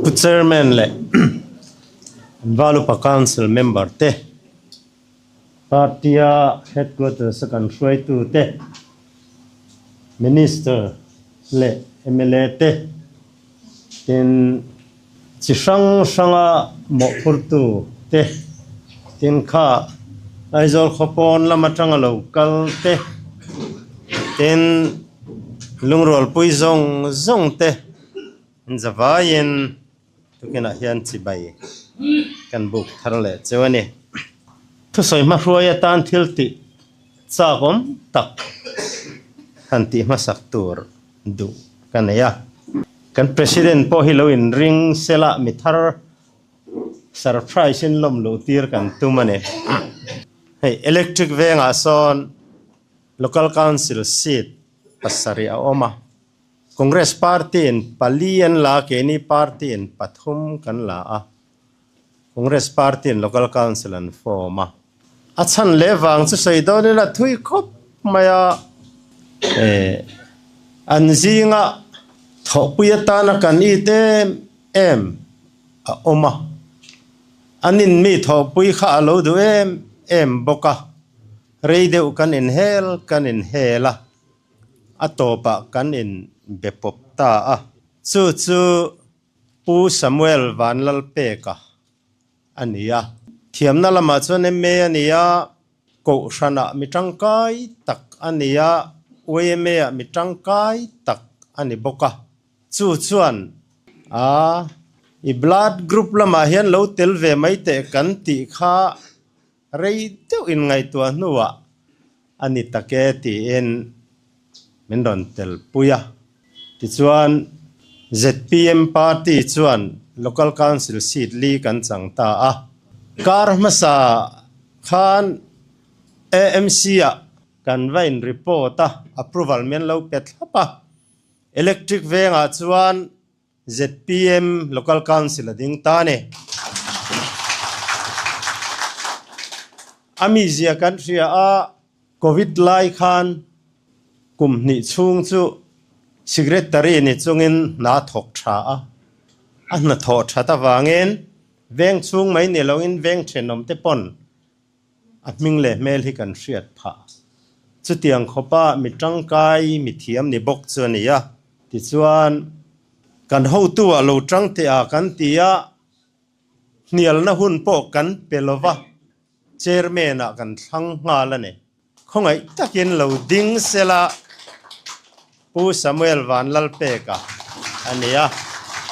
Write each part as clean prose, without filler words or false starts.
Pu Chairman leh Valupa Council member te, Party a Headquarters a kan hruaitu te, Minister leh mla te, tin chi hrang hranga mawhphurtu te, tin kha Aizawl khawpawn lam atanga lo kal te, tin lungrualpui zawng zawng te zavaiin tukinah hian chibai kan buk thar leh cheu a ni. Thusawi hmahruai atan thil tih chak awm tak han tih hmasak tur duh ka nei a. Kan President pawh hi lo inring sela mi thar surprise in lawm luh tir kan tum a ni. Hei electric vengah sawn Local Council seat pasarih a awm a. Congress party in pali an la a, keini party in pathum kan la a. Congress party in Local Council an form a. A chhan leh vang chu sawi dawn ila thui khawp mai a, an zinga thawhpui atana kan it em em a awm a, an in mi thawhpui kha a lo duh em em bawk a, rei deuh kan inhel kan inhel a, a tawpah kan in be pawp ta a, chu chu Pu Samuel Vanlalpeka a ni a. Thiamna lamah chuan MA a ni a, Kohhranah mi tangkai tak a ni a, YMA-ah mi tangkai tak a ni bawk a. Chu chuan a i blood group lamah hian lo tel ve mai teh kan tih kha rei deuh inngaihtuah hnuah a ni tak e tiin min rawn tel pui a. Tichuan, zpm party chuan Local Council seat li kan chang ta a. Kar hmasa khan AMC-ah kan va in report a, approval min lo pe thlap a. Electric vengah chuan zpm Local Council a ding ta a ni. A mizia kan hria a, Covid lai khan kum hnih chhung chu Secretary ni chungin hna thawk tha a, a hna thawh that avangin veng chhung mai ni loin veng thenawm te pawn A hming leh hmel hi kan hriat phah. Chutiang khawpa mi tangkai, mi thiam ni bawk chu a ni a. Tichuan, kan hotu ah lo tang teh a kan ti a, hnialna hun pawh kan pe lo va, chairman ah kan thlang nghal a ni. Khawngaih takin lo ding sela Pu Samuel Vanlalpeka a ni a.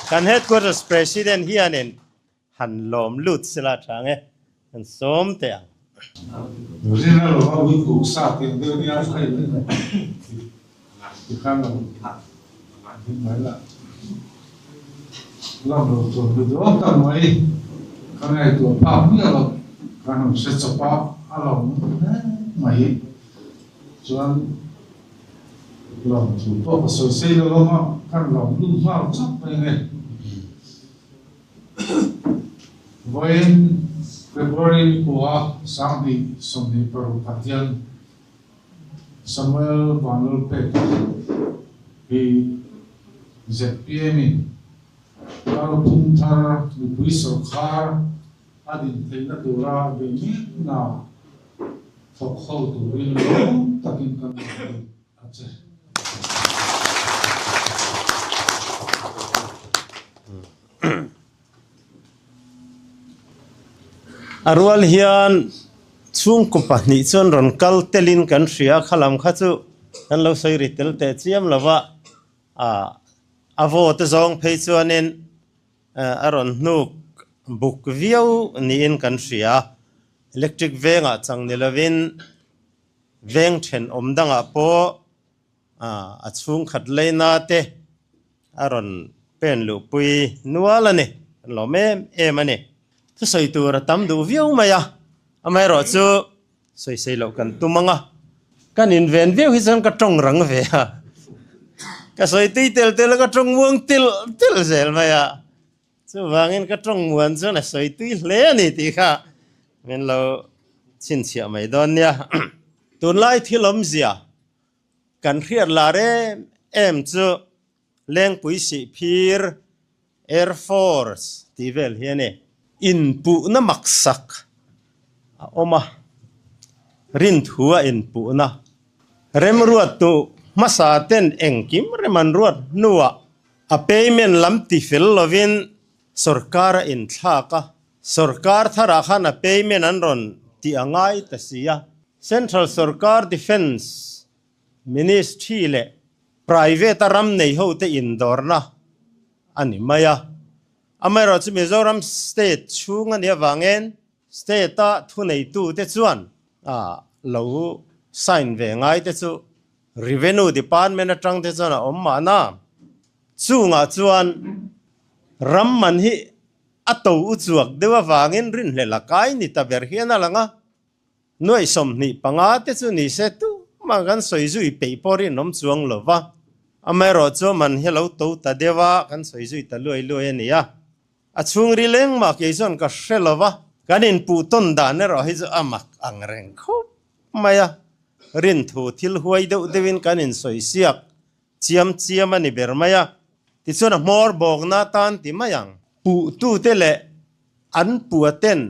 Kan Headquarters President hianin Han lawm lut sila tha nge kan sawm teh ang. Rina lova ui kuk sa tiang deuh nia hei ti khan lo ding mai la lam lo tur mi dawn tak mai ka ngaihtuah phak miah lo ka han hre chawp a a lo hle mai chuan lawm thu pawh ka sawi sei lo ang a kan lawm lut nghal chawp mai nge. Vawiin February kua 2026 ah hian Samuel Vanlalpeka hi zpm in kalphung thar mipui sawrkhar a din theihna tura bei mekna thawk ho turin lawm takin kan rawn lut a che. A rual hian chhungkaw pahnih chuan rawn kal telin kan hria a, khalam kha chu kan lo sawi ri tel teh chiam lo va, ah a vaw te zawng phei chuanin a rawn hnuk buk viau niin kan hria, electric vengah chang ni lovin veng thenawm dangah pawh. A chhungkhat leina te a rawn pen luhpui nual a ni, kan lawm em em a ni. Thusawi tur a tam duh viau mai a, amaherawh chu sawisei loh kan tum ang a, kan inven viau hi chuan ka tawng rang ve a, ka sawi tui tel tel a ka tawng muang tel tel zel mai a, chuvangin ka tawng muan chuan a sawi tui hle a ni tih kha min lo chhinchhiah mai dawn nia. Tunlai thil awmzia Kan hriat lar em em chu Lengpui sih phir Air Force tih vel hi a ni. Inpuhna maksak a awm a, rinthua inpuhna remruattu hmasa ten engkim rem an ruat hnuah a payment lam ti fel lovin sorkar a inthlak a, sorkar tharah khan a payment an rawn tih a ngai ta si a. Central sorkar Defence Ministry leh private a ram nei hote indawrna a ni mai a. Amaherawhchu Mizoram state chhung a nih avangin state-a thuneitute chuan lo sign ve ngai te chu Revenue Department atang te chuan a awm mahna. Chungah chuan ram man hi a to u chuak deuh avangin rinhlelh a kai ni ta ber hian a lang a. Nuaih 25 te chu ni se tumah kan sawi zui peih pawh rinawm chuang lo va, amaherawh chu man hi lo to ta deuh a, kan sawi zui ta luai luai a ni a. A chhungril engmah kei chuan ka hre lo va, kan inpuh tawn dan erawh hi chu a mak ang reng khawp mai a, rinthu thil huai deuh deuhin kan insawi siak chiam chiam a ni ber mai a, tichuan a hmawr bawkna tan ti mai ang. Puhtute leh an puaten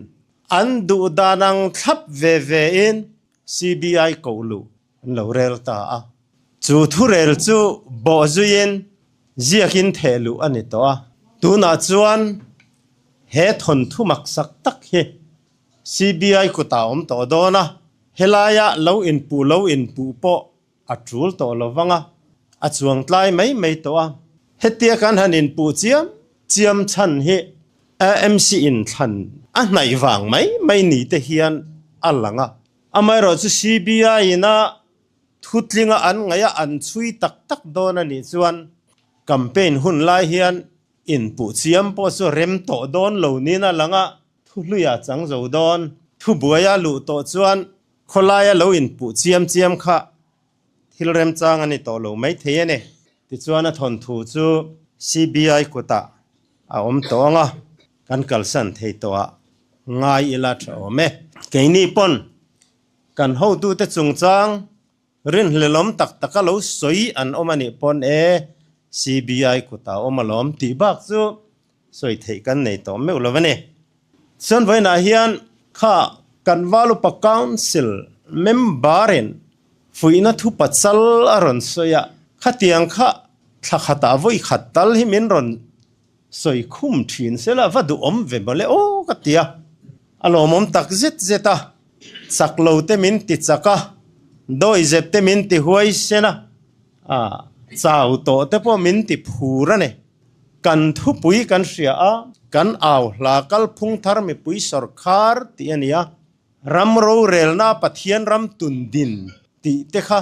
an duh dan ang thlap ve ve in CBI koh luh an lo rel ta a. Chu thurel chu bawh zuiin ziakin theh luh a ni tawh a. Tunah chuan he thawnthu maksak tak hi CBI kutah a awm tawh dawn a, helaia lo inpuh lo inpuh pawh A tul tawh lo vang a, a chuang tlai mai mai tawh a. Hetia kan han inpuh chiam chiam chhan hi AMC inthlan a hnaih vang mai mai ni te hian a lang a. Amaherawhchu CBI in a thutlinga an ngaih a an chhui tak tak dawn a nih chuan campaign hun lai hian inpuh chiam pawh chu rem tawh dawn lo niin a lang a, thuhluia chang zo dawn. Thubuaia luh tawh chuan Khawlaia lo inpuh chiam chiam kha thil remchang a ni tawh lo maithei a ni. Tichuan a thawnthu chu CBI kutah a awm tawh ang a, kan kalsan thei tawh ah ngai ila tha awm e. Keini pawn kan hotute chungchang rinhlelawm tak taka lo sawi an awm a nih pawn e, CBI kutah a awm alawm tih bak chu sawi theih kan nei tawh meuh lo a ni. Chuan vawiinah hian kha kan Valupa Council member-in fuihna thu pachal a rawn sawi a, khatiang kha thla khatah vawi khat tal hi min rawn sawi khum thin se la va duhawm ve mawle aw ka ti a, a lawmawm tak zet zet a, chak lo te min ti chak a, dawihzep te min ti huaisen a, chau tawh te pawh min ti phur a ni. Kan thupui kan hria a, kan au hla kalphung thar mipui sawrkhar tih a ni a, ram rorelna Pathian ram tun din tih te kha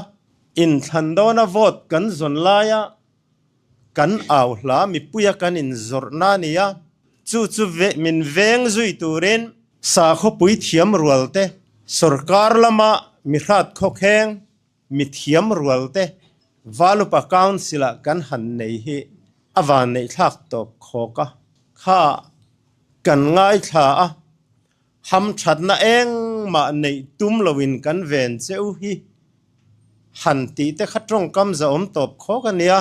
inthlan dawna vote kan zawn laia kan au hla mipuia kan inzawrhna a ni a, chu chu min veng zui turin sakhawpui thiam rual te, sawrkar lama mihrat khawkheng, Mi thiam rual te Valupa Council ah kan han nei hi a van neih thlak tawp khawk a, kha kan ngaithla a, hamthatna engmah neih tum loin kan ven cheu hi han tih te kha tawngkam zahawm tawp khawk a nia,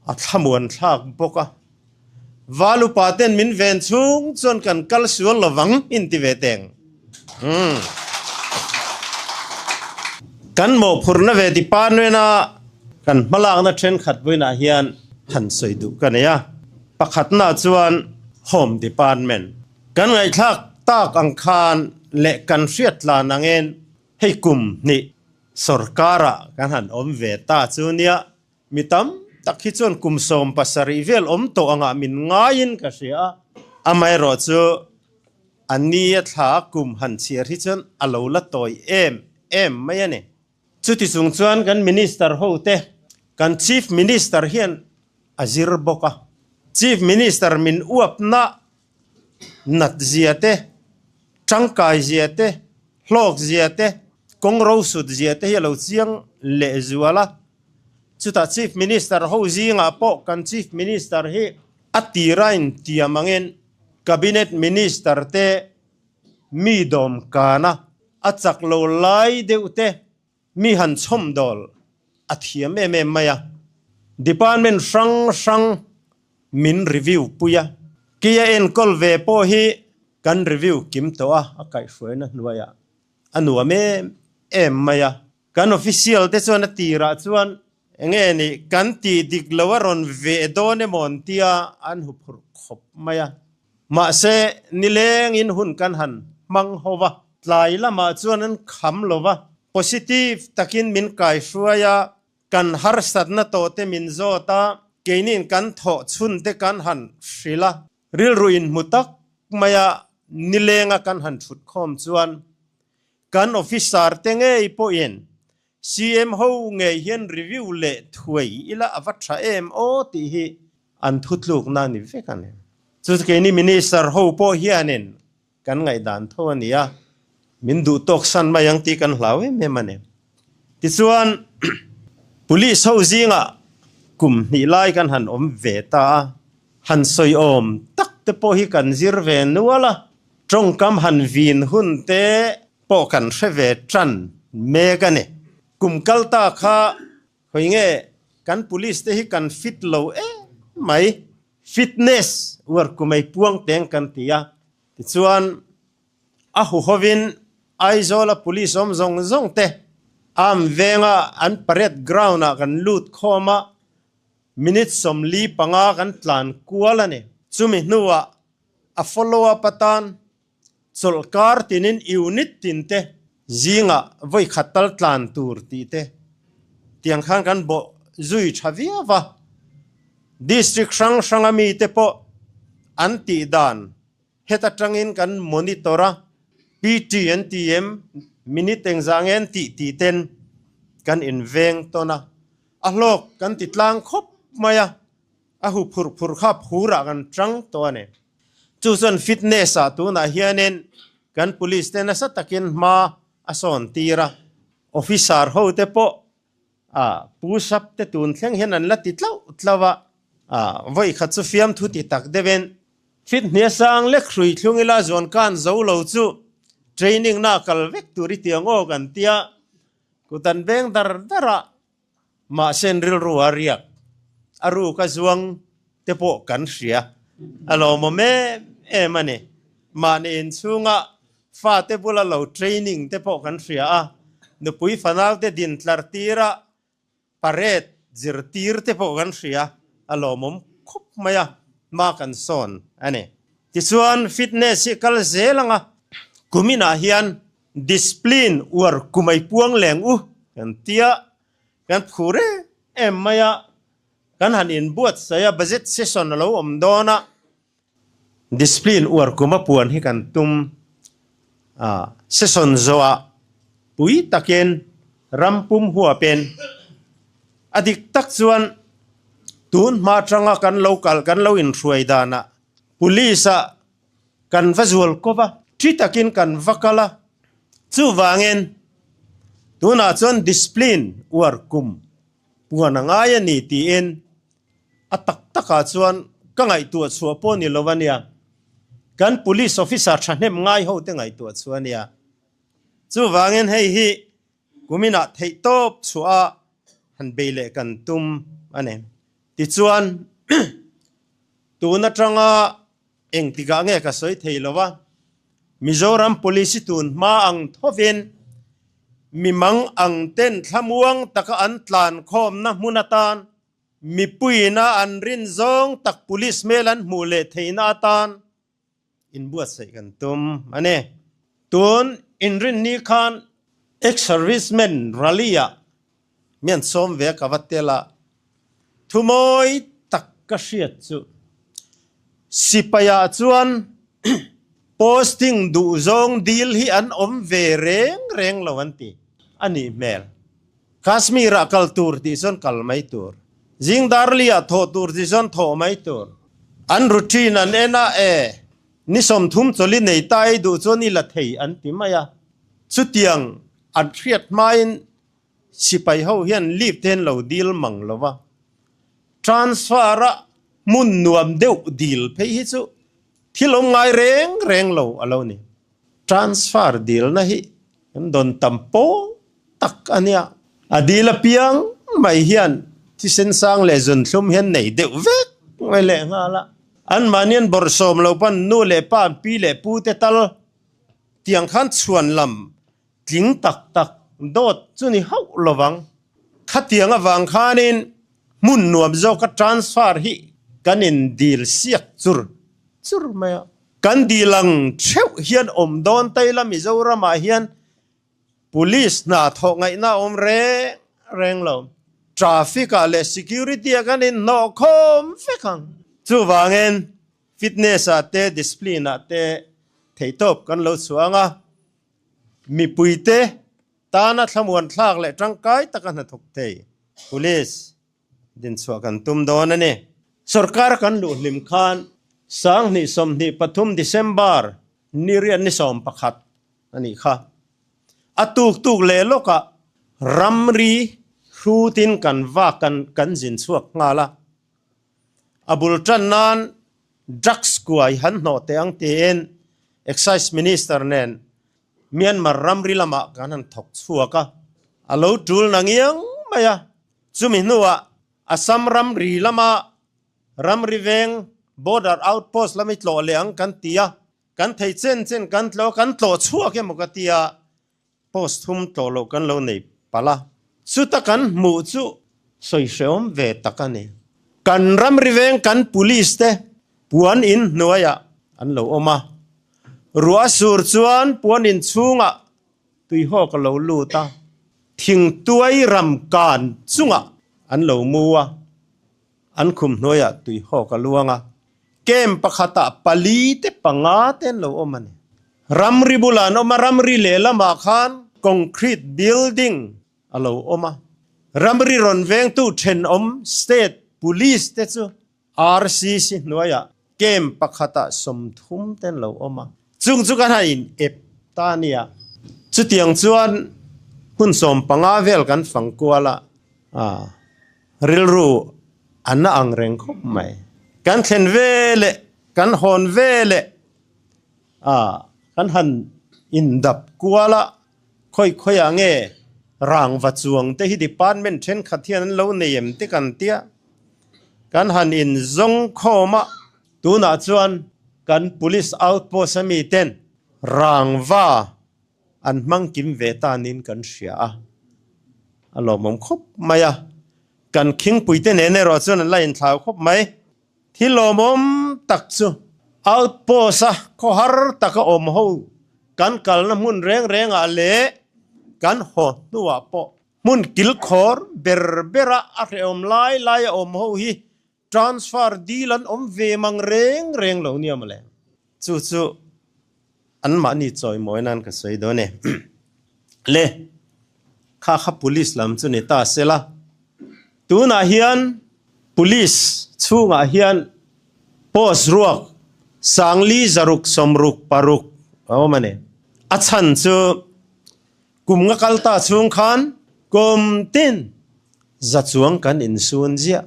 a thlamuan thlak bawk a. Valupa ten min ven chhung chuan kan kal sual lovang in ti ve teng. Umm. Kan mawhphurhna ve department a kan hmalakna thenkhat vawiinah hian han sawi duh ka nei a. Pakhatna chuan Home Department. Kan ngaihthlak tak ang khan leh kan hriat tlan angin hei kum hnih sorkar-ah kan han awm ve ta chu nia. Mi tam tak hi chuan kum 17 vel awm tawh angah min ngaiin ka hria a, amaherawhchu a ni a thla kum han chhiar hi chuan a lo la tawi em em mai a ni. Chuti chung chuan kan Minister ho te, kan Chief Minister hian a zir bawk a, Chief Minister min uapna nat zia te, tangkai zia te, hlawk zia te, kawng rosut zia te hi a lo chiang lehzual a. Chutah Chief Minister ho zingah pawh kan Chief Minister hi a tira intiam angin Cabinet Minister te mi dawm kana a chak lo lai deuh te mi han chhawmdawl a thiam em em mai a. Department hrang hrang min review pui a. Kia enkawl ve pawh hi kan review kim tawh a, a kaihhruaina hnuaiah a nuam em em mai a. Kan official te chuan a tirah chuan enge ni kan tih dik lo a rawn veh dawn emaw an tia an hu phurh khawp mai a. Mahse nilengin hun kan han hmang ho va, tlai lamah chuan an kham lo va, positive takin min kaihruai a, kan harsatna tawh te min zawt a, keiniin kan thawh chhun te kan han hrilh a. Rilru inhmu tak maia nilenga kan han thut khawm chuan kan officer te ngei pawhin CM ho ngei hian review leh thuai ila a va tha em aw tih hi an thutlukna a ni vek a ni. Chu chu keini minister ho pawh hianin kan ngaihdan tho a ni a, min duh tawk san mai ang tih kan hlau em em a ni. Tichuan police ho zingah kum hnih lai kan han awm ve ta a, han sawi awm tak te pawh hi kan zir ve nual a, tawngkam han vin hun te pawh kan hre ve tan mek a ni. Kum kal ta kha hawi nge kan police te hi kan fit lo em mai, fitness uar kumei puang teng kan ti a, tichuan a huhovin Aizawla police awm zawng zawng te am venga an parade ground ah kan lut khawm a, Minute 45 kan tlan kual a ni. Chumi hnuah a follow up atan chawlhkar tinin unit tinte zingah vawi khat tal tlan tur tih te tiang khan kan bawh zui tha viau va. District hrang hranga mite pawh an tih dan heta tangin kan monitor a, PT an ti em, minute engzah nge an tih tih ten kan inveng tawn a. A hlawk kan ti tlang khawp mai a, a hu phurh phurh kha phurah kan tang tawh a ni. Chu chuan fitness ah tunah hianin kan police te nasa takin hma a sawn tir a, officer ho te pawh a push up te tun thleng hian an la ti tlauh tlauh a, a vawi khat chu fiamthu ti tak deuhin fit hnia sang lek hrui thlung ila zuan kan zo lo chu training na kal vek tur i tiang aw kan tia. Kut an veng dar dar a, mahse an rilru a riak, a ruk a zuang te pawh kan hria. A lawmawm em em a ni. Mahni inchhunga fate bula lo training te pawh kan hria a, nupui fanau te din tlar tira parade zirtir te pawh kan hria. A lawmawm khawp mai a, hma kan sawn a ni. Tichuan fitness hi kal zel ang a, kuminah hian Discipline uar kumai puang leng u kan tia kan phur em em mai a, kan han inbuatsaih a budget session a lo awm dawn a, discipline uar kuma puan hi kan tum a, session zawhah pui takin ram pum huapin a dik tak chuan tun hma atanga kan lo kal kan lo inhruai danah police ah Kan va zual kawp a, thi takin kan va kal a, chuvangin tunah chuan discipline uar kum puan a ngai a ni tiin a tak takah chuan ka ngaihtuah chhuah pawh ni lo a nia, kan police officer thahnem ngai ho te ngaihtuah chhuah a nia. Chuvangin hei hi kuminah theihtawp chhuah a han bei leh kan tum a ni. Tichuan tun atanga Engtikah nge ka sawi thei lo a, Mizoram Police hi tun hma ang thovin mimang ang ten thlamuang taka an tlan khawmna hmun atan mipuiina an rin zawng tak Police hmel an hmuh leh theihna atan inbuatsaih kan tum a ni. Tun inrinni khan Ex-Servicemen Rally-ah mian sawm ve ka va tel a, thumawi tak ka hriat chu sipaiah chuan posting duh zawng dil hi an awm ve reng reng lo an ti a nih hmel. Kashmir-ah kal tur tih chuan kal mai tur, zing darli-ah thawh tur tih chuan thawh mai tur, an routine an en a e, ni 30 chawlhi nei ta ei duh chuan i la thei an ti mai a, chutiang an hriat hmain Sipai ho hian leave te an lo dil mang lo va, transfer a hmun nuam deuh dil phei hi chu thil awm ngai reng reng lo a lo ni. Transfer dilna hi kan dawn tam pawl tak a nia, a dil apiang mai hian thisen sang leh zunthlum hian nei deuh vek mai leh nghal a. Anmahni an bawrhsawm lo pawn nu leh pa an pi leh pu te tal tiang khan chhuan lam tling tak tak dawt chu ni hauh lovang. Khatiang avang khanin hmun nuam zawka transfer hi kan in dil siak chur chur mai a. Kan dil ang theuh hian awm dawn ta ila Mizoramah hian Police hna thawh ngaihna a awm reng reng lo. Traffic ah leh security ah kan inhnawh khawm vek ang. Chuvangin fitness ah te discipline ah te theihtawp kan lo chhuang a, mipuite tana thlamuan thlak leh tangkai taka hnathawk thei Police dinchhuah kan tum dawn a ni. Sorkar kan luh hlim khan 2023 December ni riat ni 11 a nih kha. A tuk tuk leh lawkah ramri hrutin kan vak kan kan zin chhuak nghal a. A bul tan nan drugs kuai han hnawh teh ang tiin Excise Minister nen Myanmar ramri lamah kan han thawk chhuak a. A lo tul na ngiang mai a. Chumi hnuah Assam ramri lama ramri veng border outpost lami tlawh leh ang kan ti a. Kan thei chen chen kan tlawh kan tlawh chhuak emaw ka tia post thum tlawh loh kan lo nei palh a, chuta kan hmuh chu sawi hrehawm ve tak a ni. Kan ramri veng kan police te puan in hnuaiah an lo awm a, ruah sur chuan puan in chhungah tuihawk a lo lut a, thingtuai ram kan chungah an lo mu a. An khum hnuaiah tuihawk a luang a, camp pakhatah pali te panga te an lo awm a ni. Ramri bulah an awm a, ramri lehlamah khan concrete building a lo awm a. Ramri rawn vengtu thenawm state police te chu RCC hnuaiah camp pakhatah 30 te an lo awm a. Chung chu kan han in ep ta a nia. Chutiang chuan hun 15 vel kan fang kual a. Rilru a na ang reng khawp mai. Kan thlen ve leh kan hawn ve leh a kan han indap kual a, khawi khawiah nge rangva chuang te hi department thenkhat hian an lo nei em te kan tia. Kan han inzawng khawm a, tunah chuan kan police outpost ami ten rangva An hmang kim ve ta niin kan hria a, a lawmawm khawp mai a. Kan khingpuite nen erawh chuan an la inthlau khawp mai. Thil lawmawm tak chu outpost a khawhar taka awm ho kan kalna hmun reng rengah leh kan haw hnuah pawh hmun kilkhawr ber bera a hrehawm lai laia awm ho hi Transfer deal an awm ve mang reng reng lo nia mawle. Chu chu anmahni chawimawi nan ka sawi dawn e. Le, kha kha police lam chu ni ta se la. Tunah hian police chhungah hian post ruak 4 606 a awm a ni. A chhan chu kum nga kal ta chhung khan kum tin Za chuang kan insun ziah.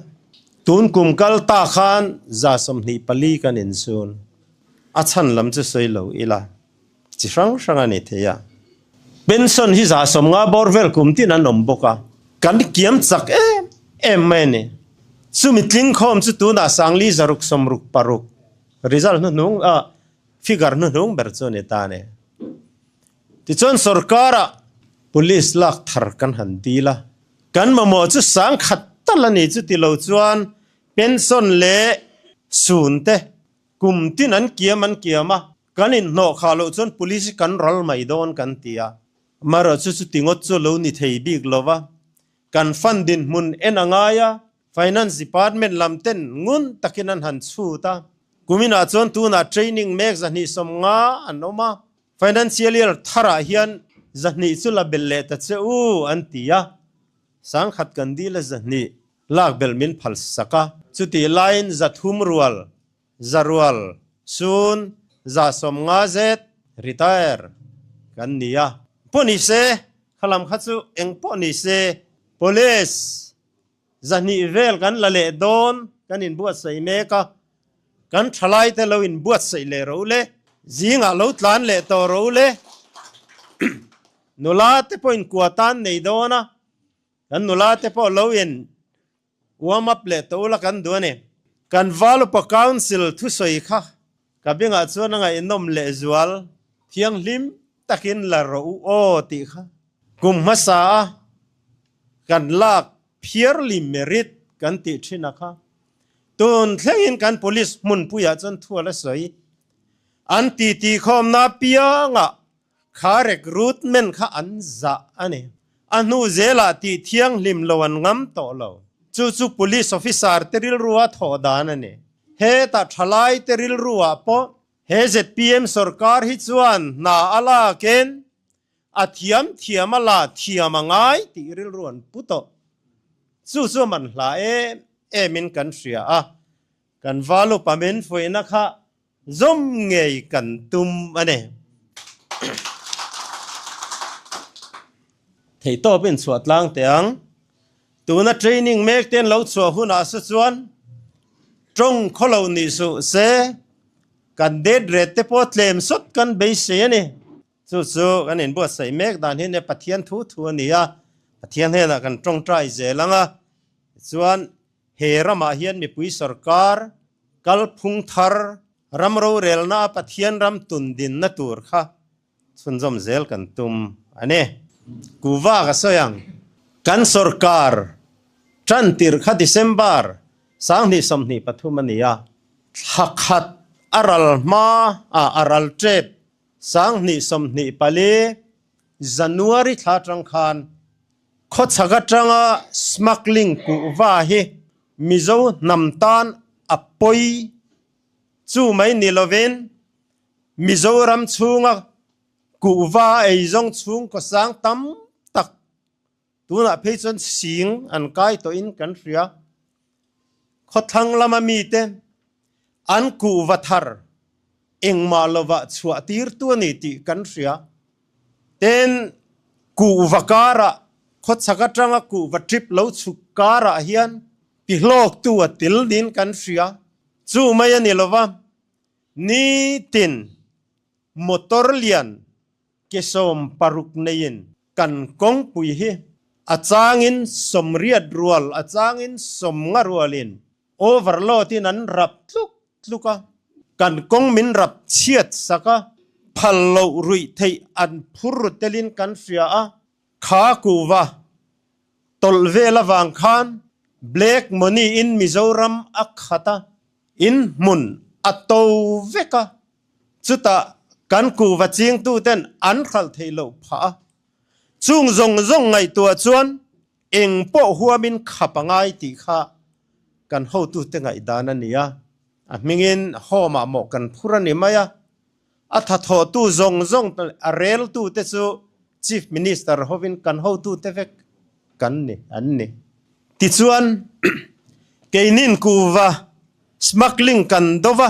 Tun kum kal ta khan 24 kan insun. A chhan lam chu sawi lo ila, chi hrang hrang a ni thei a. Pension hi 150 bawr vel kum tin an awm bawk a, kan kiam chak em em mai a ni. Chumi tling khawm chu tunah 4 666 result hnuhnung a figure hnuhnung ber chu a ni ta a ni. Tichuan sorkara police lak thar kan han dil a, kan mamawh chu 1000 tal a ni chu ti lo chuan pension leh sun te kum tin an kiam an kiam a, kan inhnawh khah loh chuan police hi kan ral mai dawn kan ti a. Amaherawhchu chu ti ngawt chu lo ni thei bik lo va, kan fund dinhmun en a ngai a, Finance Department lam ten ngun takin an han chhut a, kuminah chuan tunah training mek 250 an awm a, Financial year tharah hian 200 chu la belh leh ta che u an ti a, 1000 kan dil a 200 lak belh min phal sak a, chutih laiin 300 rual, 100 rual, sun, 150 zet retire kan ni a. Pawh ni se, khalam kha chu eng pawh ni se, Police 200 vel kan la leh dawn kan inbuatsaih mek a, kan thalaite lo inbuatsaih leh ro le, zingah lo tlan leh tawh ro le, nula te pawh inkua tan nei dawn a, kan nula te pawh lo in warm up leh tawh ula kan duh a ni. Kan Valupa Council thusawi kha ka bengah chuan a ngaihnawm lehzual thianghlim takin la rawh u aw tih kha kum hmasa a kan lak purely merit kan tih thin a kha. Tun thlengin kan police hmunpuiah chuan thu a la sawi. An titi khawmna piangah kha recruitment kha an zah a ni. A hnu zelah tih thianghlim lo an ngam tawh lo. Chu chu police officer te rilrua thawh dan a ni. Hetah thalai te rilruah pawh he zpm sorkar hi chuan hna a lakin a thiam thiam a la thiam a ngai tih rilru an pu tawh. Chu chu a man hla em emin kan hria a, kan valupa min fuihna kha zawm ngei kan tum a ni. Theihtawp in chhuah tlang teh ang. Tuna training mek te an lo chhuah hunah se chuan tawng khaw lo nih suh se kan death rate te pawh tlem sawt kan beisei a ni. Chu chu kan inbuatsaih mek dan hi nia Pathian thu thu a ni a, Pathian hnenah kan tawngtai zel ang a, tichuan he ramah hian mipui sorkar kalphung thar ram rorelna a Pathian ram tundinna tur kha chhunzawm zel kan tum a ni. Kuva ka sawi ang, kan sorkar tan tirh kha December 2023 a ni a, thla khat a ral hma ah a ral tep 2024 January thla atang khan khawchhak atanga smuggling kuhva hi Mizo hnam tan a pawi chu mai ni lovin Mizoram chhunga kuhva eizawng chhungkaw sang tam tak Tunah phei chuan sing an kai tawhin kan hria. Khawthlang lama mite an kuhva thar engmah lovah chhuah tirtu a ni tih kan hria. Tin, kuhva karah khawchhak atanga kuhva trip lo chhuk karah hian tihlawktu a til niin kan hria. Chu mai a ni lova, nitin motor lian Ke 16 neiin kan kawngpui hi a changin 80 rual, a changin 50 rualin overload in an rap tluk tluk a, kan kawng min rap chhiat sak a, phal loh ruih theih an phur ru telin kan hria a, kha kuva tawlh vel avang khan black money in Mizoram a khat a, in hmun a to vek a. Chutah kan kuhva chingtuten an hralh theih loh phah a, chung zawng zawng ngaihtuah chuan eng pawh huamin khap a ngai tih kha kan hotute ngaihdan a ni a, a hmingin home-ah mawh kan phur a ni mai a, a thathawhtu zawng zawng a reltute chu Chief Minister hovin kan hotute vek kan ni an ni. Tichuan keinin kuhva smuggling kan do va.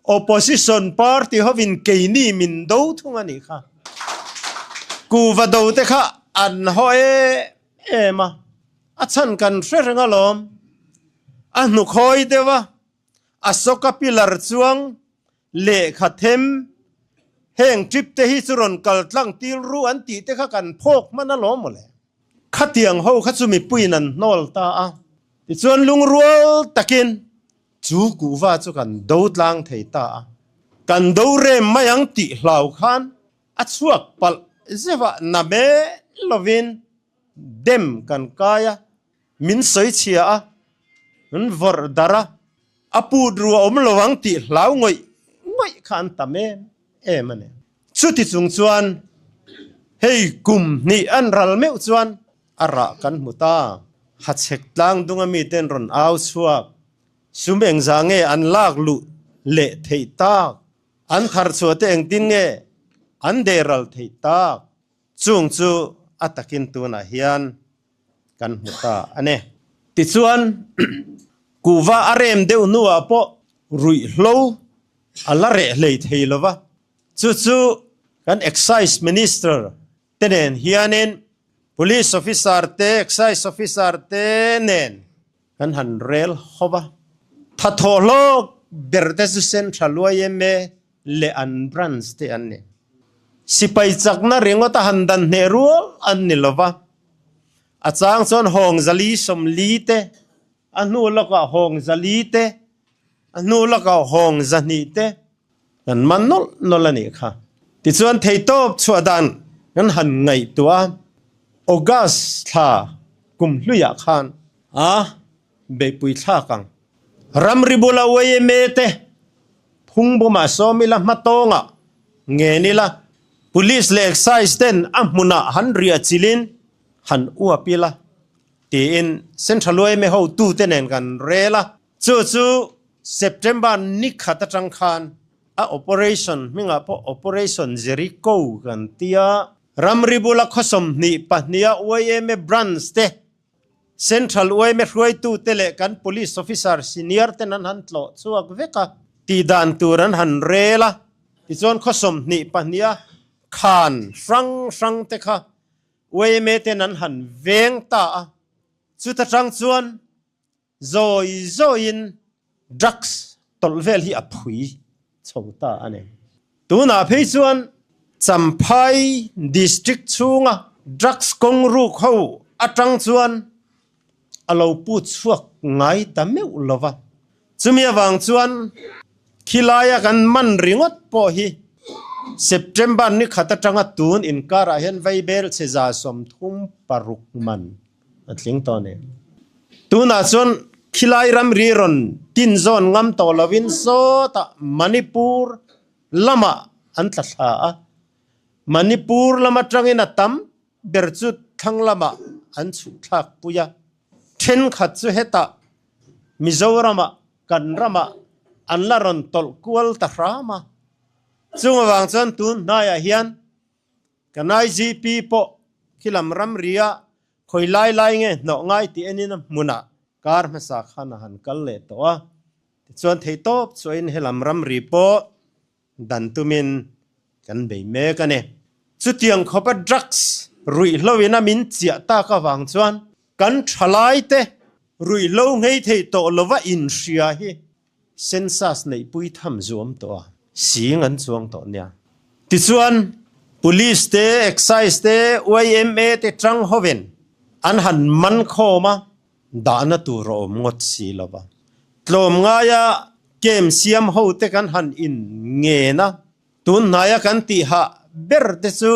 Opposition party hovin keini min do thung a nih kha. Kuhva do te kha an haw em em a, a chhan kan hre reng alawm. A hnukhawi deuh a, Ashoka pillar chuang lehkha them heng trip te hi chu rawn kal tlang til ru an tih te kha kan phawk hman alawm mawle. Khatiang ho kha chu mipuiin an hnawl ta a, tichuan lungrual takin Chu kuhva chu kan do tlang thei ta a, kan do rem mai ang tih hlau khan a chhuak palh zeuh a, na mel lovin dem kan kai a, min sawi chhia a, min vawrh darh a, a put ru a awm lo ang tih hlau ngawih ngawih kha an tam em em a ni. Chuti chung chuan hei kum hnih an ral meuh chuan A rah kan hmu ta. Hachhek tlang dunga miten rawn au chhuak. Sum engzah nge an lak luh leh theih tak? An thar chhuah te engtin nge an dehral theih tak? Chung chu a takin tunah hian kan hmu ta a ni. Tichuan, kuhva a rem deuh hnuah pawh ruihhlo a la reh hlei thei lo va. Chu chu kan Excise Minister te nen hianin Police Officer te, Excise Officer te nen kan han rel ho va. Thathawh hlawk ber te chu Central yma leh an branch te an ni. Sipai chakna ringawt a han dan hneh rual an ni lo va. A chang chuan hawng zali 40 te. A hnu lawkah hawng 400 te, a hnu lawkah hawng 200 te kan man nawlh nawlh a nih kha. Tichuan theitawp chhuah dan kan han ngaihtuah a, August thla kum hluiah khan a beihpui thlak ang. Ramri bula yma te phungbumah sawm ila hmatawngah ngen ila, Police leh Excise ten a hmunah han riah chilhin han uap ila tiin Central yma hotute nen kan rel a. Chu chu September ni khat atang khan a operation hmingah pawh Operation Jericho kan ti a. Ramri bula khaw 22 a yma branch te Central yma hruaitute leh kan Police Officer senior ten an han tlawh chhuak vek a, tihdan tur an han rel a, tichuan khaw 22 a khan hrang hrang te kha yma ten an han veng ta a, chuta tang chuan zawi zawiin drugs tawlh vel hi a phui chho ta a ni. Tunah phei chuan Champhai District chhunga drugs kawng ruk ho atang chuan a lo pu chhuak ngai ta meuh lo va. Chumi avang chuan khilaia kan man ringawt pawh hi September ni khat atanga tun inkarah hian vaibel chhe 36 man a tling tawh a ni. Tunah chuan khilai ramri rawn tin zawn ngam tawh lovin sawtah Manipur lamah an tla thla a, Manipur lam atangin a tam ber chu thlang lamah an chhuh thlak pui a, thenkhat chu hetah Mizoramah kan ramah an la rawn tawlh kual ta hram a. Chung avang chuan tun hnaiah hian Kan IGP pawh khilam ramria khawi lai lai nge hnawh ngai tih enin a hmunah kar hmasa khan a han kal leh tawh a, tichuan theihtawp chuahin helam ramri pawh dan tumin kan bei mek a ni. Chutiang khawpa drugs ruihhloin a min chiah tak avang chuan kan thalaite ruihhlo nghei thei tawh lova inhria hi Census neihpui tham zuam tawh a, sing an chuang tawh nia. Tichuan, Police te, Excise te, yma te tang hovin an han man khawm a, dahna tur a awm ngawt si lo va. Tlawm ngaia kem siam ho te kan han in ngen a, tun hnaia kan tih hah ber te chu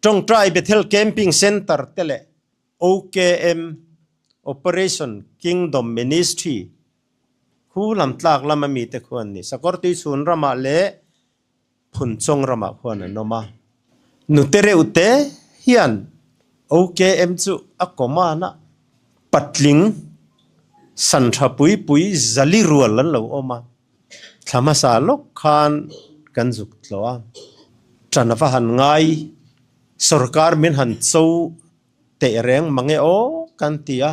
Tawngtai Bethel Camping Centre te leh OKM, Operation Kingdom Ministry, Khu lam tlak lama mite khu an ni. Sakawr tui chhun ramah leh Phunchawng ramah khuan an awm a. Nute reuh te hian OKM chu a command a, patling san tha pui pui zali rual an lo awm a. Thla hmasa lawk khan kan zuk tlawh a, ṭan a va han ngai, sorkar min han cho teh reng mang e aw kan ti a,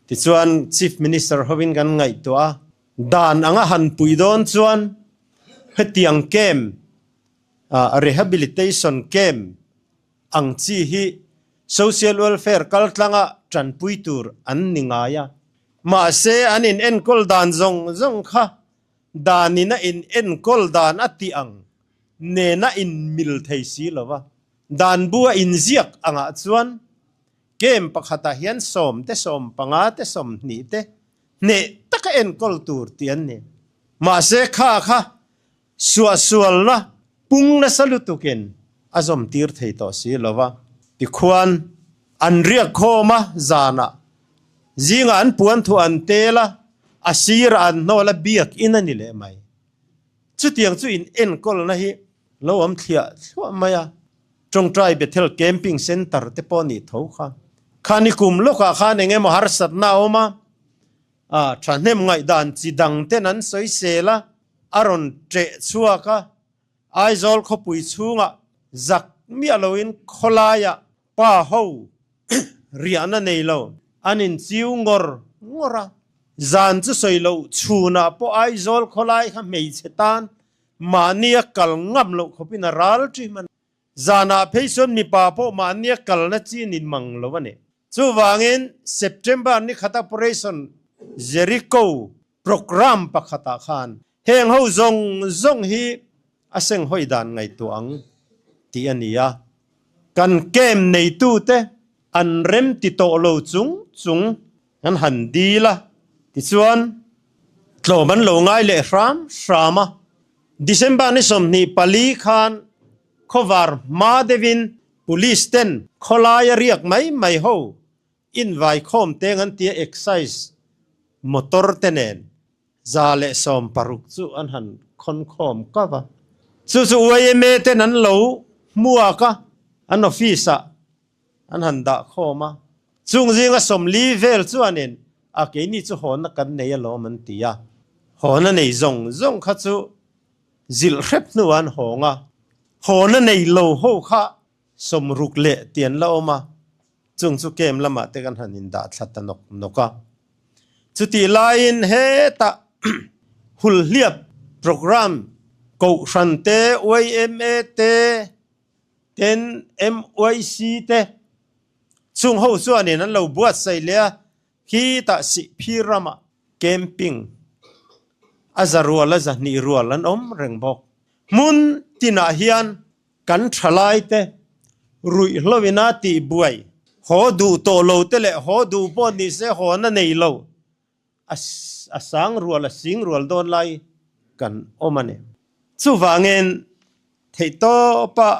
tichuan Chief Minister hovin kan ngaihtuah a, dan anga han pui dawn chuan hetiang camp, rehabilitation camp ang chi hi social welfare kaltlanga tanpui tur an ni ngai a, mahse an in enkawl dan zawng zawng kha danin a in enkawl dan a tih ang nena in mil thei si lo va. Dan bu a inziak angah chuan camp pakhatah hian 10 te 15 te 20 te hneh taka enkawl tur tih an ni. Mahse kha kha suahsualna pung nasa lutukin a zawm tir thei tawh si lo va. Tikhuan an riak khawm a, zanah zingah an puan thuah an tel a, a sirah an hnawl a, biakin a ni leh mai. Chutiang chu in enkawlna hi Lo awm thliah thluah mai a, Tawngtai Bethel Camping Centre te pawh nih tho kha. Khani kum lawkah khan eng emaw harsatna a awm a, a thahnem ngaihdan chi dang ten an sawi sel a, a rawn ṭeh chhuak a, Aizawl khawpui chhungah zak miah loin khawlaiah pa ho riahna nei lo an inchiu ngawr ngawr a, zan chu sawi loh chhunah pawh Aizawl khawlai kha hmeichhe tan Mahnia kal ngam loh khawpin a ral ṭi hman. Zanah phei chuan mipa pawh mahnia kalna chi ni mang lo a ni. Chuvangin September ni khat Operation Jericho programme pakhatah khan heng ho zawng zawng hi a senghawi dan ngaihtuah ang tih a ni a. Kan camp neitute an rem ti tawh lo chung chung an han dil a. Tichuan, tlawm an lo ngai leh hram hram a. December ni 24 khan khawvar hma deuhin Police ten khawlaia riak mai mai ho invaikhawm teng an tia Excise motor te nen 160 chu an han khawn khawm kau a. Chu chu yma ten an lo hmuak a, an office ah an han dah khawm a. Chung zinga 40 vel chuanin a keini chu hawnna kan nei alawm an ti a. Hawnna nei zawng zawng kha chu zilh hrep hnuah an hawng a. Hawnna nei lo ho kha 60 leh ti an la awm a. Chung chu camp lamah te kan han indah thla ta nawk nawk a. Chutih laiin hetah hulhliap programme Kohhran te, yma te, ten MYC te chung ho chuanin an lo buatsaih leh a, khitah Sihphir ramah camping a za rual a 200 rual an awm reng bawk. Hmun tinah hian kan thalai te ruihhloin a tihbuai haw duh tawh lo te leh haw duh pawh ni se haw na nei lo a sang rual a sing rual dawn lai kan awm a ni. Chuvangin theihtawpa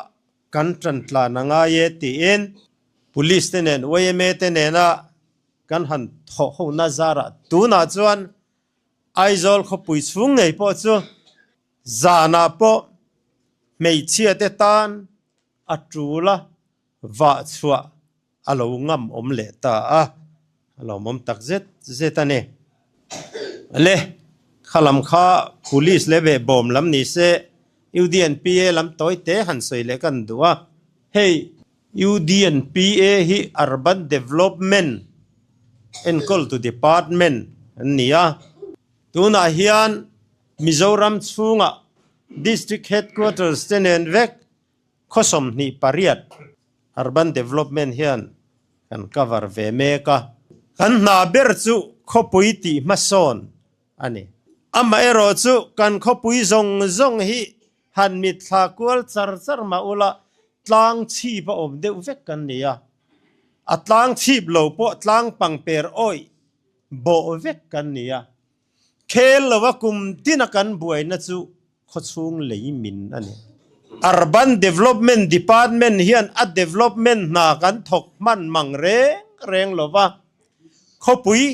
kan tan tlan a ngai e tiin Police te nen yma te nena kan han thawh ho na zarah tunah chuan Aizawl khawpui chhung ngei pawh chu zanah pawh hmeichhia te tan a tul a vah chhuah a lo ngam awm leh ta a, a lawmawm tak zet zet a ni. Le, kha lam kha Police leh ve bawm lam ni se UDNPA lam tawi te han sawi leh kan duh a. Hei UDNPA hi Urban Development enkawltu department an ni a, tunah hian Mizoram chhungah District Headquarters te nen vek Khaw 28 Urban Development hian kan cover ve mek a. Kan hna ber chu khawpui tih hmasawn a ni. Amaherawh chu kan khawpui zawng zawng hi han mitthla kual char char mah ula tlang chhip a awm deuh vek kan ni a. A tlang chhip lo pawh tlang pangper awih bawh vek kan ni a. Khel lova kum tina kan buaina chu khawchhung lei min a ni. Urban Development Department hian a development hna kan thawk hman mang reng reng lova, khawpui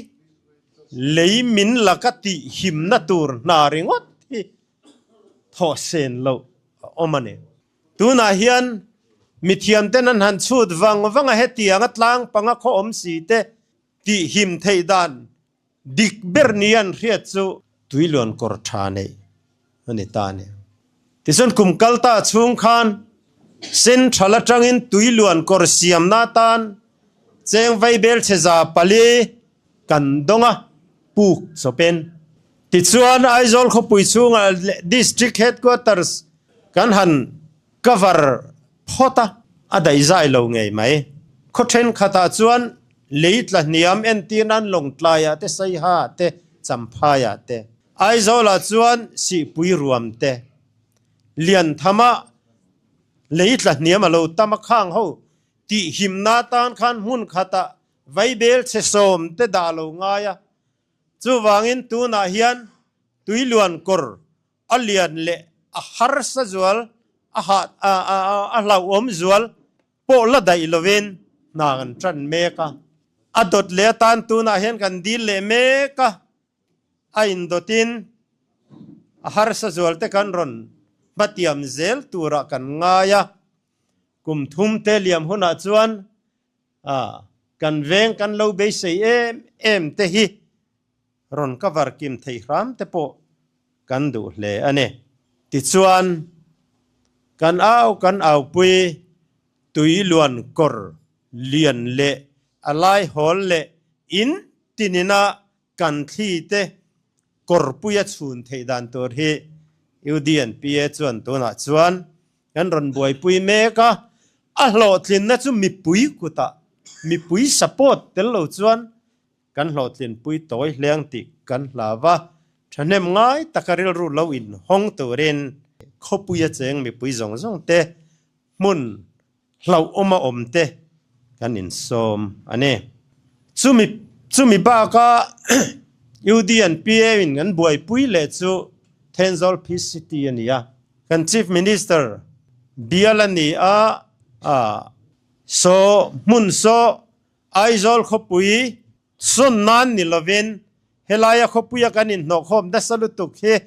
lei min laka tih himna tur hna ringawt hi thawh sen loh a awm a ni. Tunah hian mithiamten an han chhut vang vang a, hetianga tlang panga khaw awm si te tih him theih dan Dik ber ni an hriat chu tuiluan kawr tha neih a ni ta a ni. Tichuan kum kal ta chhung khan Central atangin tuiluan kawr siamna atan cheng vaibel chhe 400 kan dawng a, puk chawpin. Tichuan Aizawl khawpui chhungah District Headquarters kan han cover phawt a, a daihzai lo ngei mai. Khaw thenkhatah chuan lei tla hniam entir nan Lawngtlaiah te, Saihaah te, Champhaiah te, Aizawlah chuan Sihpui ruam te, Lianthama lei tla hniam a lo tam a khang ho tih himna tan khan hmun khatah vaibel chhe 10 te dah lo ngai a. Chuvangin tunah hian tuiluan kawr a lian leh a harsa zual, a hah a hlauhawm zual pawh la daih lovin hna kan tan mek a. A dawt leh atan tunah hian kan dil leh mek a, a indawtin a harsa zual te kan rawn hmatiam zel turah kan ngai a. Kum thum te liam hunah chuan kan veng kan lo beisei em em te hi rawn cover kim thei hram te pawh kan duh hle a ni. Tichuan, kan au kan aupui tui luan kawr lian leh a lai hawl leh in tinina kan thli te kawrpuia chhun theih dan tur hi UDNPA chuan tunah chuan kan rawn buaipui mek a, a hlawhtlinna chu mipui kutah mipui support tel lo chuan Kan hlawhtlinpui tawi hleng tih kan hlau a, thahnem ngai taka rilru lo inhawng turin khawpuia cheng mipui zawng zawng te, hmun hlauhawma awm te kan insawm a ni. Chumi chumi baka UD and PA in kan buaipui leh chu Thenzawl Peace City a ni a. Kan Chief Minister bial a ni a, a saw hmun saw Aizawl khawpui sawn nan ni lovin helaia khawpuia kan inhnawhkhawm nasa lutuk hi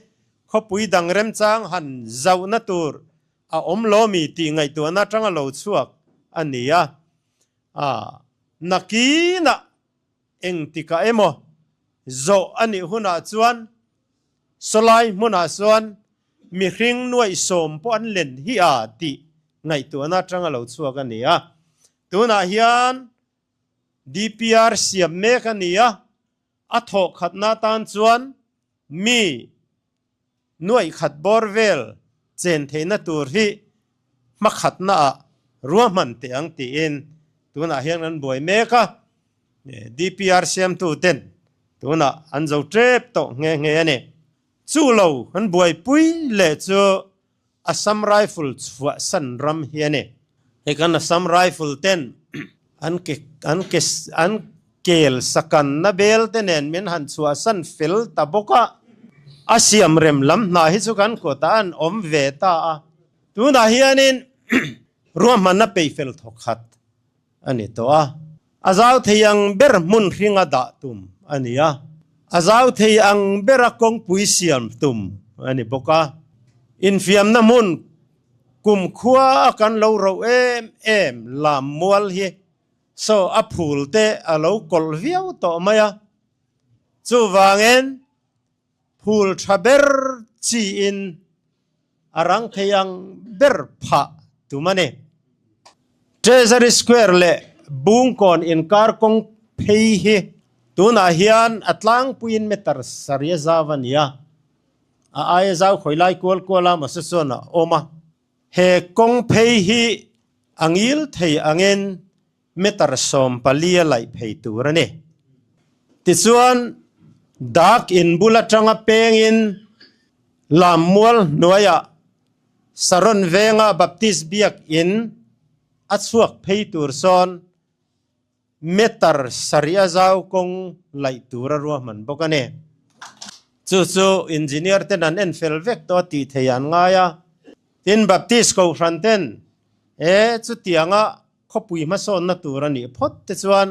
khawpui dang remchang han zauhna tur a awm lo mi tih ngaihtuahna atanga lo chhuak a ni a. A nakinah engtikah emaw zawh a nih hunah chuan sawlai hmunah chuan mihring nuaih sawm pawh an len hi a tih ngaihtuahna atanga lo chhuak a ni a. Tunah hian DPR siam mek a ni a, a thawh khatna atan chuan mi nuaih khat bawr vel chen theihna tur hi hmakhatna ah ruahman teh ang tiin tunah hian kan buai mek a, DPR siamtu ten tunah an zo tep tawh nghe nghe a ni. Chu lo kan buaipui leh chu Assam Rifle chhuah san ram hi a ni. Hei kan Assam Rifle ten an ke an ke an kel sakanna bel te nen min han chhuah san fel ta bawk a, a siam rem lam hna hi chu kan kawtah an awm ve ta a. Tunah hianin ruahmanna peih fel thawkhat a ni tawh a. A zau thei ang ber hmun hringa dah tum a ni a, a zau thei ang bera kawngpui siam tum a ni bawk a. Infiamna hmun kumkhua a kan lo roh em em lam mual hi saw a phul te a lo kawlh viau tawh mai a, chuvangin phul tha ber chiin a rang thei ang ber phah tum a ni. Treasury Square leh Bungkawn inkar kawng phei hi tunah hian a tlangpuiin meter sarih a zau a ni a, a aia zau khawi lai kual kual a mawse chuan a awm a. He kawng phei hi a ngil thei angin meter 14 a laih phei tur a ni. Tichuan, dak in bul atanga pengin Lammual hnuaiah Saron venga Baptist biak in a chhuak phei tur sawn meter 7 a zau kawng laih tur a ruahman bawk a ni. Chu chu engineer ten an en fel vek tawh a tih theih an ngai a. Tin, Baptist kohhran ten e chutianga Khawpui hmasawnna tur a nih phawt te chuan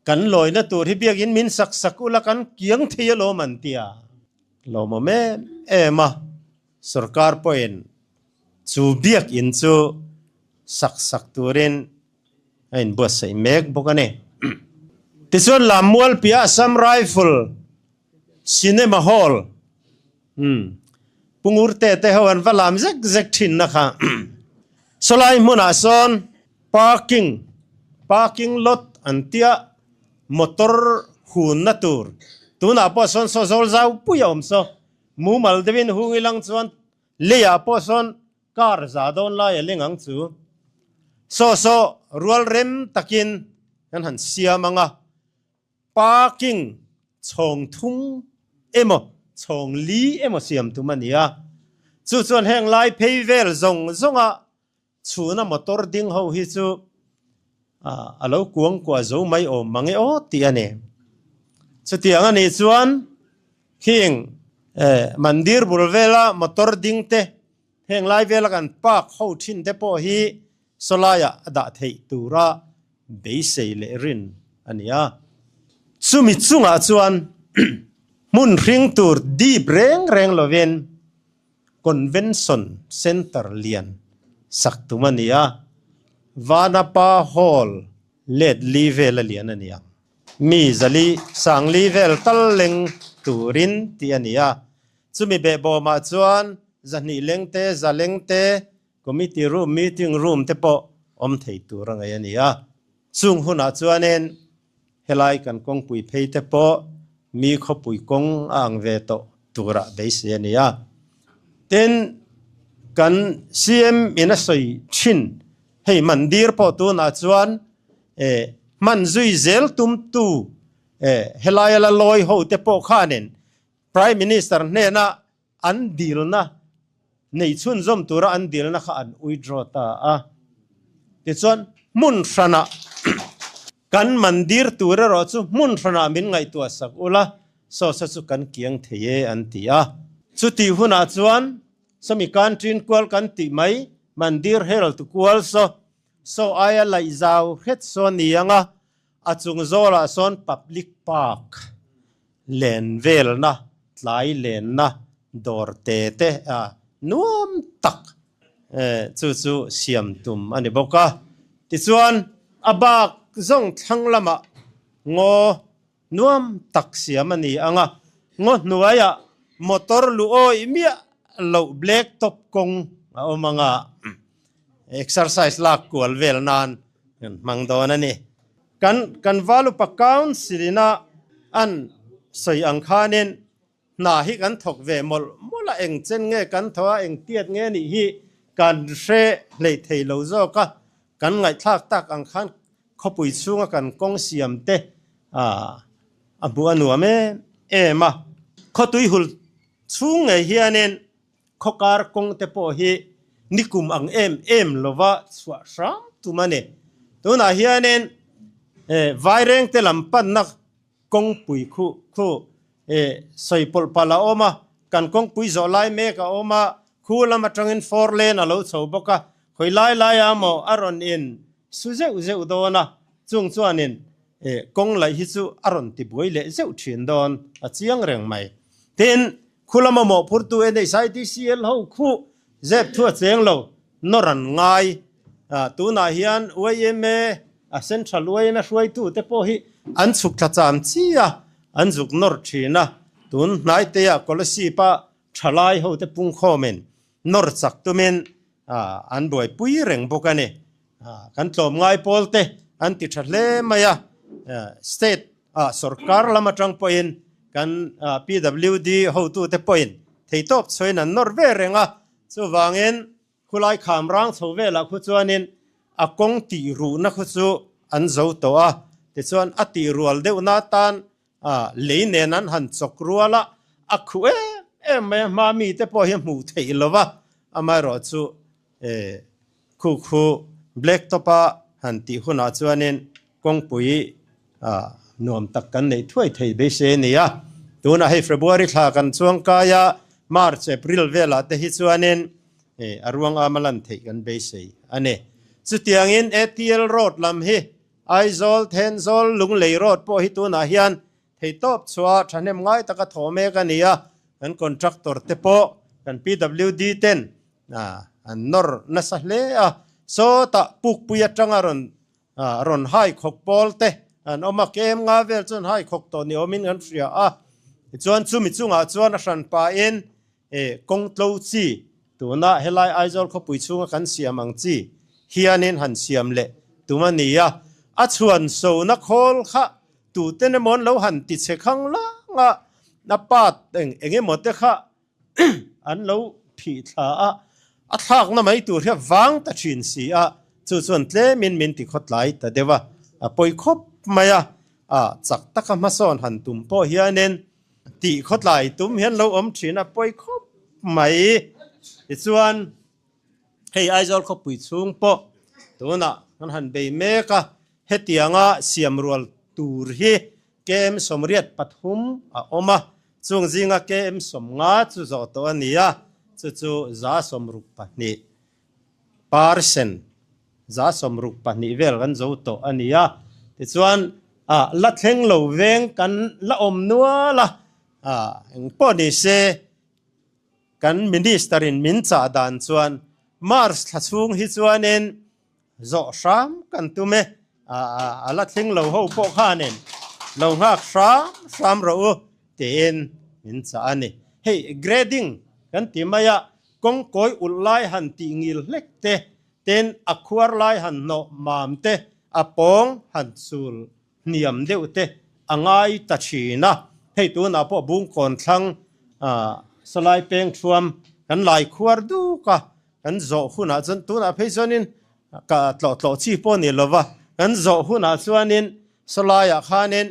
kan lawina tur hi biakin min sak sak ula kan kiang thei alawm an ti a. Lawmawm em em a, sorkar pawhin chu biakin chu sak sak turin a inbuatsaih mek bawk a ni. Tichuan Lammual piah Assam Rifle Cinema Hall Pu Ngurte te ho an va lam zek zek thin na kha. Sawlai hmunah sawn parking parking lot an tia motor hunna tur tunah pawh sawn saw zawl zau pui a awm saw mumal deuhin hung ilang chuan leiah pawh sawn car za dawn lai a leng ang chu. Saw saw rual rem takin kan han siam ang a. Parking chhawng thum emaw chhawng li emaw siam tum a ni a, chu chuan heng lai phei vel zawng zawnga chhuna motor ding ho hi chu a lo kuang kuah zo mai awm mang e aw tih a ni. Chutiang a nih chuan khing mandir bul vela motor ding te heng lai vela kan park ho thin te pawh hi sawlaiah a dah theih tura beisei leh rin a ni a. Chumi chungah chuan hmun hring tur dip reng reng lovin Convention Centre lian sak tum a ni a, Vanapa Hall let li vel a lian a ni ang. Mi zali sangli vel tal leng turin tih a ni a. Chumi behbawmah chuan 200 leng te, 100 leng te, Committee room, meeting room te pawh awm thei tur a ngaih a ni a. Chung hunah chuanin helai kan kawngpui phei te pawh mi khawpui kawng a ang ve tawh turah beisei a ni a. Tin, kan CM in a sawi thin hei mandir pawh tunah chuan eh hman zui zel tumtu eh helai a la lawi ho te pawh khanin Prime Minister hnena an dilna nei chhunzawm tura an dilna kha an withdraw ta a. Tichuan hmun hranah kan mandir tur erawh chu hmun hranah min ngaihtuah sak ula. Saw saw chu kan kiang thei e an ti a. Chutih hunah chuan sawmi kan ṭin kual kan tih mai Mandir Herald kual saw saw aia laih zau hret saw ni ang a, a chung zawlah sawn public park len velna, tlai lenna dawr te te a nuam tak chu chu siam tum a ni bawk a. Tichuan a bak zawng thlang lamah ngaw Nuam tak siam a ni ang a, ngaw hnuaiah motor luh awih miah loh black top kawng a awm ang a, exercise lak kual vel nan kan hmang dawn a ni. Kan kan Valupa Council ina an sawi ang khanin hna hi kan thawk ve mawlh mawlh a, eng chen nge kan thawh a, eng tiat nge nih hi kan hre hleih thei lo zawk a, kan ngaihthlak tak ang khan Khawpui chhunga kan kawng siam te a hmuh a nuam em em a. Khawtui hul chhung ngei hianin khawkar kawng te pawh hi nikum ang em em lova chhuah hram tum a ni. Tunah hianin Vairengte lam panna kawngpui khu khu sawi pawlh palh a awm a, kan kawngpui zawh lai mek a awm a, khu lam atangin four lane a lo chho bawk a, khawi lai laia maw a rawn in su zeuh zeuh dawn a, chung chuanin kawng laih hi chu a rawn ti buai leh zeuh thin dawn a chiang reng mai. Tin, khu lama mawhphurtu NHIDCL ho khu zep thu a cheng lo, nawr an ngai. Tunah hian yma, a Central yma hruaitute pawh hi an chhuk thla cham chi a, an zuk nawr thin a, tun hnaiteah Kolasib-a thalai hote pungkhawmin nawr chak tumin an buaipui reng bawk a ni. Kan tlawmngai pawlte an ti tha hle mai a, state ah sorkar lam atang pawhin kan PWD hotute pawhin theitawp chhuain an nawr ve reng a, chuvangin khulai kham rang chho velah khu chuanin a kawng tih ruhna khu chu an zo tawh a, tichuan a tih rual deuhna atan lei nen an han chawk rual a, a khuh em em mai a, hma mite pawh hi a hmuh theih lo va, amaherawh chu khu khu black top a han tih hunah chuanin kawngpui nuam tak kan neih thuai thei beisei a ni a, tunah hei February thla kan chuang kai a, March, April velah te hi chuanin a ruang ama lan theih kan beisei a ni. Chutiangin ATL road lam hi Aizawl, Thenzawl, Lunglei road pawh hi tunah hian theitawp chhuah thahnem ngai taka thawh mek a ni a, kan contractor te pawh kan PWD ten an nawr nasa hle a, sawtah pukpui atanga rawn rawn hai khawk pawl te an awm a, kem nga vel chuan hai khawk tawh ni awmin kan hria a, tichuan chumi chungah chuan a hran pahin kawng tlo chi tuna helai Aizawl khawpui chhunga kan siam ang chi hianin han siam leh tum a ni a, a chhuan sona khawl kha tuten emaw an lo han ti che khang lang a, a part eng eng emaw te kha an lo phih thla a, a thlakna mai tur hi a vang ta thin si a, chu chuan tlemin min ti khawtlai ta deuh a, a pawi khawp mai a, a chak taka hmasawn han tum pawh hianin tih khawtlai tum hian lo awm thin a pawi khawp mai. Tichuan hei Aizawl khawpui chhung pawh tunah kan han bei mek a, hetianga siam rual tur hi KM 83 a awm a, chung zinga KM 50 chu zawh tawh a ni a, chu chu 62 percent, 62 vel kan zo tawh a ni a. Tichuan la thleng lo veng kan la awm nual a, engpawh ni se kan Minister in min chah dan chuan March thla chhung hi chuanin Zawh hram kan tum e. A la thleng lo ho pawh khanin lo nghak hram hram rawh u tiin min chah a ni. Hei grading kan ti mai a, kawngkawi ulh lai han tih ngil hlek te, tin a khuar lai han hnawh mam te, a pawng han chul hniam deuh te a ngai ta thin a. Hei tunah pawh Bungkawn thlang Salai peng thuam kan lai khuar duk a, Kan zawh hunah chuan tunah phei chuanin ka tlawh tlawh chi pawh ni lova, kan zawh hunah chuanin sawlaiah khanin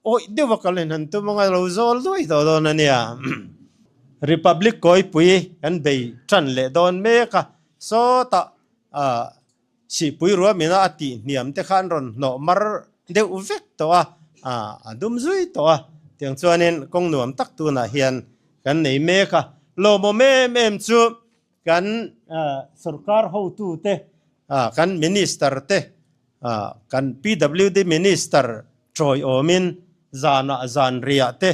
awih deuha kal in han tum anga lo zawl duai tawh dawn a nia. Republic kawipui kan bei tan leh dawn mek a, sawtah Sihpui ruamina a tih hniam te kha an rawn hnawh mar deuh vek tawh a, a dum zui tawh a. Tiang chuanin kawng nuam tak tunah hian kan nei mek a. Lawmawm em em chu kan sorkar hotute, kan minister te, kan PWD minister tawiawmin zanah zan riah te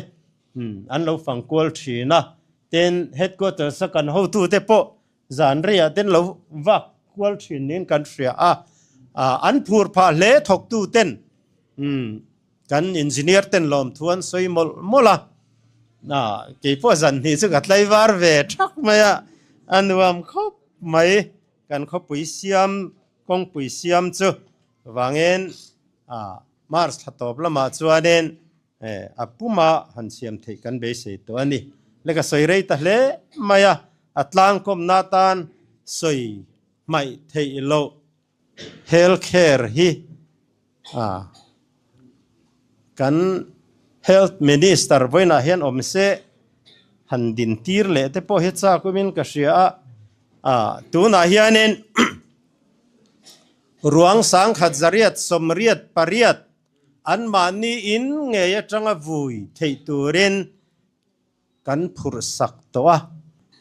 an lo fang kual thin a. Tin, headquarters a kan hotute pawh zan riah ten lo vak kual thin niin kan hria a. An phur phah hle thawktuten. Kan engineer ten lawmthu an sawi mawlh mawlh a, keipawh zan hnih chu ka tlaivar ve thak mai a, a nuam khawp mai. Kan khawpui siam, kawngpui siam chu vangin March thla tawp lamah chuanin a puma han siam theih kan beisei tawh a ni. Le ka sawi rei ta hle mai a, a tlangkawmna atan sawi hmaih theih loh. Health care hi kan Health Minister vawiinah hian awm se han din tir leh te pawh hi chak awmin ka hria a, tunah hianin ruang sangkhat zariat sawmriat pariat anmahni in ngei atanga vui theih turin Kan phurh sak tawh a,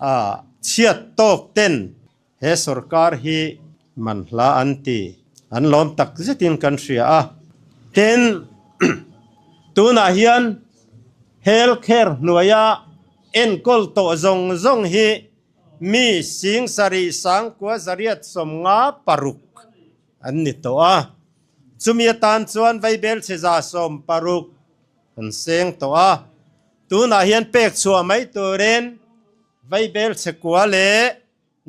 a chhiat tawk ten he sorkar hi man hla an ti, an lawm tak zetin kan hria a. Tin, tunah hian health care hnuaia enkawl tawh zawng zawng hi mi sing sarih sangkua zariat sawmnga paruk an ni tawh a, chumi atan chuan vaibel chhe 160 Kan seng tawh a, tunah hian pek chhuah mai turin vaibel chhekua leh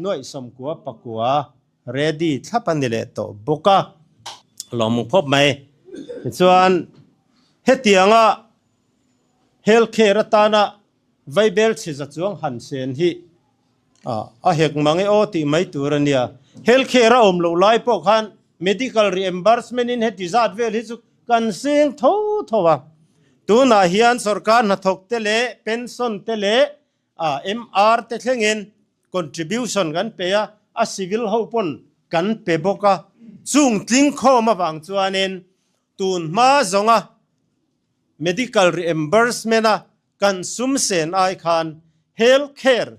nuaih sawmkua pakua ready thlap a ni leh tawh bawk a, lawmawm khawp mai. Tichuan, hetianga health care atana vaibel chhe za chuang han sen hi a hek mang e aw tih mai tur a nia. Health care a awm loh lai pawh khan medical reimbursement in heti zat vel hi chu Kan seng tho tho a, tunah hian sorkar hnathawk te leh pension te leh MR te thlengin contribution kan pe a, a civil ho pawn kan pe bawk a, chung tling khawm avang chuanin tun hma zawnga medical reimbursement a kan sum sen ai khan health care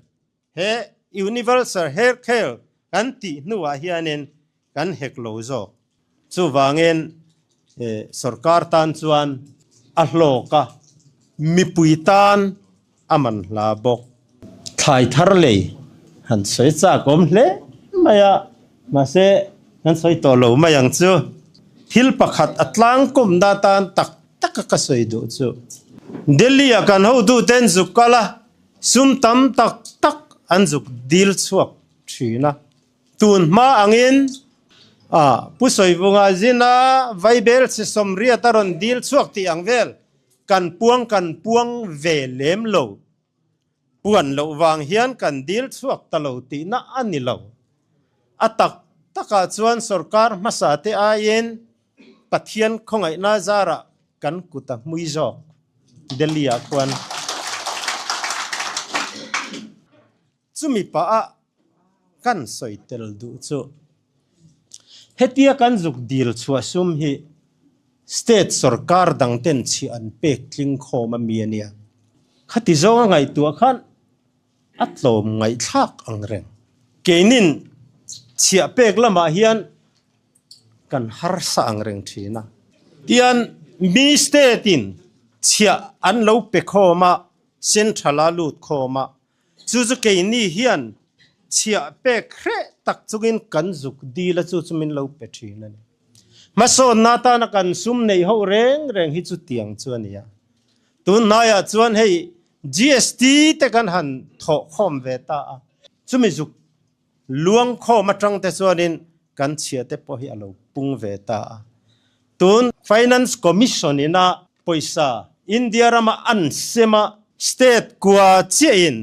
he universal health care kan tih hnuah hianin kan hek lo zawk. Chuvangin sorkar tan chuan a hlawk a, mipui tan a man hla bawk. Thlai thar lei han sawi chak awm hle mai a, mahse kan sawi tawh lo mai ang chu. Thil pakhat a tlangkawmna tan tak taka ka sawi duh chu Delhi-a kan hotuten zuk kal a, Sum tam tak tak an zuk dil chhuak thin a. Tun hma angin a Pu Sawivunga zina Vaibel chhe sawmriat a rawn dil chhuak tih ang vel kan puang kan puang ve lem lo. Puan loh vang hian kan dil chhuak ta lo tihna a ni lo. A tak takah chuan sorkar hmasa te aiin Pathian khawngaihna zarah kan kut a hmui zawk Delhi ah khuan chumi pah ah kan sawi tel duh chu hetia kan zuk dil chhuah sum hi state sorkar dang ten chhiah an pek tling khawm a mi a nia. Khati zawng a ngaihtuah khan a tlawm ngaihthlak ang reng. Keinin chhiah pek lamah hian kan harsa ang reng thin a. Tian mi state in chhiah an lo pe khawm a, central a lut khawm a, chu chu keini hian chhiah pek hreh tak chungin kan zuk dil a chu chu min lo pe thin a ni. Hmasawnna atana kan sum neih ho reng reng hi chu tiang chu a ni a. Tunhnaiah chuan hei GST te kan han thawh khawm ve ta a, chumi zuk Luang khawm atang te chuanin kan chhia te pawh hi a lo pung ve ta a. Tun Finance Commission ina pawisa India rama an sem a, state kua chiahin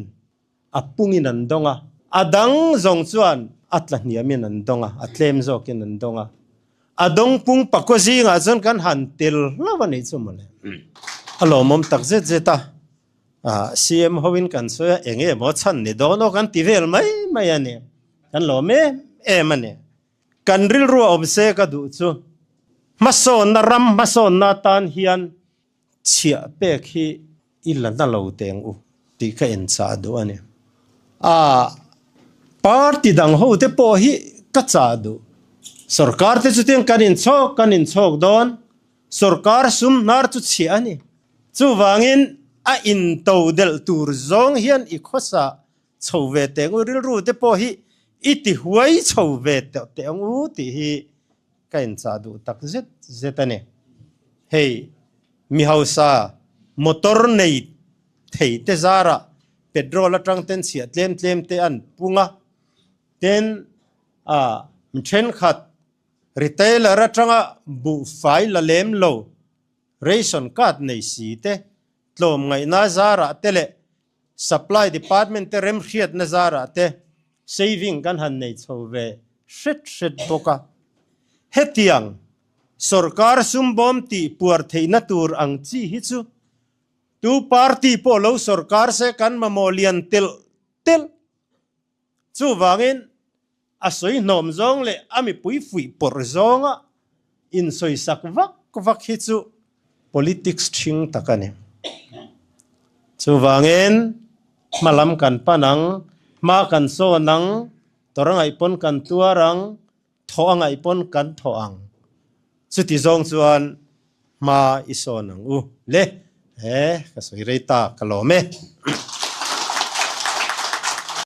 a pungin an dawng a, a dang zawng chuan a tla hniamin an dawng a, a tlem zawkin an dawng a. A dawng pung pakua zingah chuan kan han tel hlauh a nih chu mawle. A lawmawm tak zet zet a. CM hoin kan sawi a, eng emaw chhan ni dawn aw kan ti vel mai mai a ni. Kan lawm em em a ni. Kan rilru a awm se ka duh chu hmasawnna ram hmasawnna atan hian Chhiah pek hi i la na lo teng u tih ka en chah duh a ni. A party dang ho te pawh hi ka chah duh. Sorkar te chu tiang kan inchhawk kan inchhawk dawn, sorkar sum hnar chu chhiah a ni. Chuvangin a into delh tur zawng hian i khawsa chho ve teng u, rilru te pawh hi i ti huai chho ve teh teh ang u tih hi ka inchah duh tak zet zet a ni. Hei mi hausa motor nei thei te zarah petrol atang ten chhiah tlem tlem te an pung a, tin ah mi thenkhat retailer atanga buhfai la lem lo ration card nei si te tlawmngaihna zarah te leh Supply Department te remhriatna zarah te saving kan han nei chho ve hret hret bawk a. Hetiang sorkar sumbawm tih puar theihna tur ang chi hi chu tu party pawh lo sorkar se kan mamawh lian telh telh. Chuvangin a sawi hnawm zawng leh a mipui fuih pawrh zawnga insawisak vak vak hi chu politics ṭhing tak a ni. Chuvangin hma lam kan pan ang, hma kan sawn ang, tawrh a ngaih pawn kan tuar ang, thawh a ngaih pawn kan thawh ang. Chuti zawng chuan hma i sawn ang u le. He ka sawi rei ta ka lawm e.